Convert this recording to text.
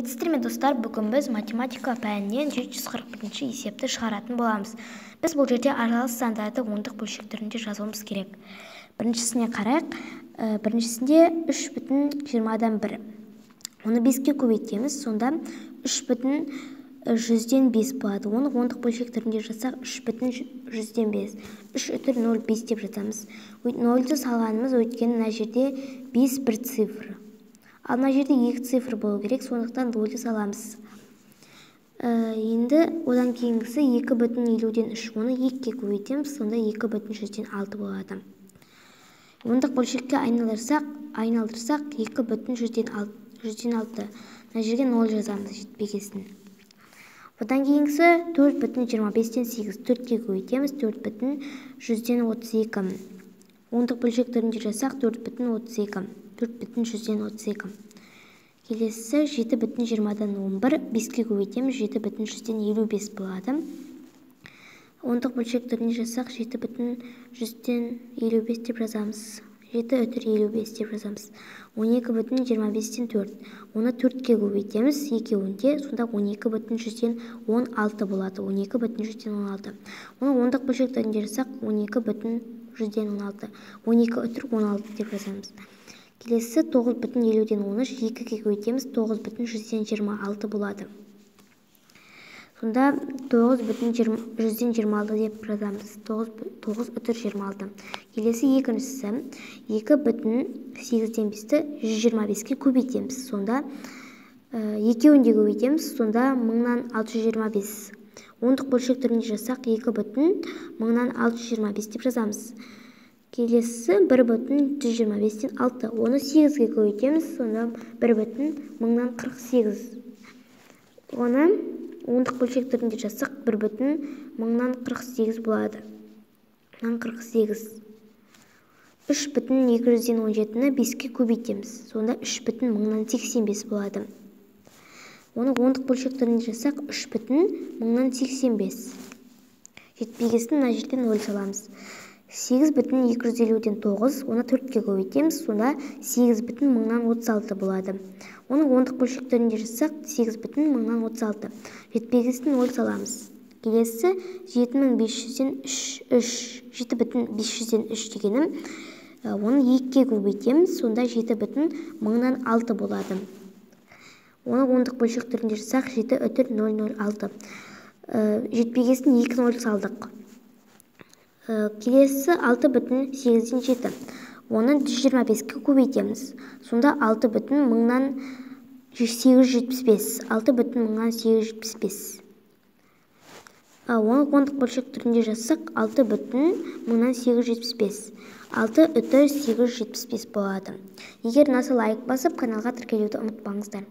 Сәлеметсіздер ме, достар! Бүгін біз математика пәнінен 741 есепті шығаратын боламыз. Біз бұл жерде аралас сандарды ондық бөлшек түрінде жазуымыз керек. Біріншісіне қарайық. Біріншісінде 3,21. Оны 5-ке көбейтеміз, сонда 3,05 болады. Оны ондық бөлшек түрінде жазсақ, 3,05. 3 үтір 0,5 деп жазамыз. Нольді салғанымыз, өйткені мына жерде 5 бір цифр. Ал мына жерде екі цифр болу керек, сондықтан нольді саламыз. Енді одан кейінгісі 2,53. Оны 2-ге көбейтеміз, сонда 2,06 болады. Ондық бөлшекке айналдырсақ 2,06. Мына жерге 0 жазамыз жетпегесін. Одан кейінгісі 4,25-тен 8. 4-ке көбейтеміз, 4,32. Ондық бөлшек түрінде жазсақ, 4,32. 4,32. Келесісі 7,20-11. 5-ке көбейтеміз, 7,55 болады. Ондық бөлшек түрінде жазсақ, 7,55 деп жазамыз. 7 үтір 55 деп жазамыз. 12,25-тен 4. Оны 4-ке көбейтеміз, екеуінде, сонда 12,16 болады. 12,16. Оны ондық бөлшек түрінде жазсақ, 12,16. 12 үтір 16 деп жазамыз. Келесі 9,50-13, 2-ге көбейтеміз, 9,26 болады. Сонда 9,26 деп жазамыз. 9 үтір 26. Келесі екіншісі 2,8-ті 125-ке көбейтеміз. Сонда екеуін де көбейтеміз, сонда 1625. Ондық бөлшек түрінде жазсақ, 2,1625 деп жазамыз. Келесі 1,125-6. Оны 8-ге көбейтеміз, сонда 1,1048. Оны ондық бөлшек түрінде жазсақ, 1,1048 болады. 1048. 3,217-ні 5-ке көбейтеміз. Сонда 3,1085 болады. Оны ондық бөлшек түрінде жазсақ, 3,1085. Жетпегесін мына жерде 0 саламыз. 8,250-9, оны 4-ке көбейтеміз, сонда 8,1036 болады. Оны ондық бөлшек түрінде жазсақ, 8,1036. Жетпегесін 0 саламыз. Келесі 7500-ден 3, 7,503 дегенім, оны 2-ге көбейтеміз, сонда 7,1006 болады. Оны ондық бөлшек түрінде жазсақ, 7 үтір 006. Жетпегесін 2 0 салдық. Келесі 6,8-7. Оны 125-ке көбейтеміз. Сонда 6,875. 6,875. Оны ондық бөлшек түрінде жазсақ, 6,875. 6 үтір 875 болады. Егер ұнаса, лайк басып, каналға тіркелуді ұмытпаңыздар.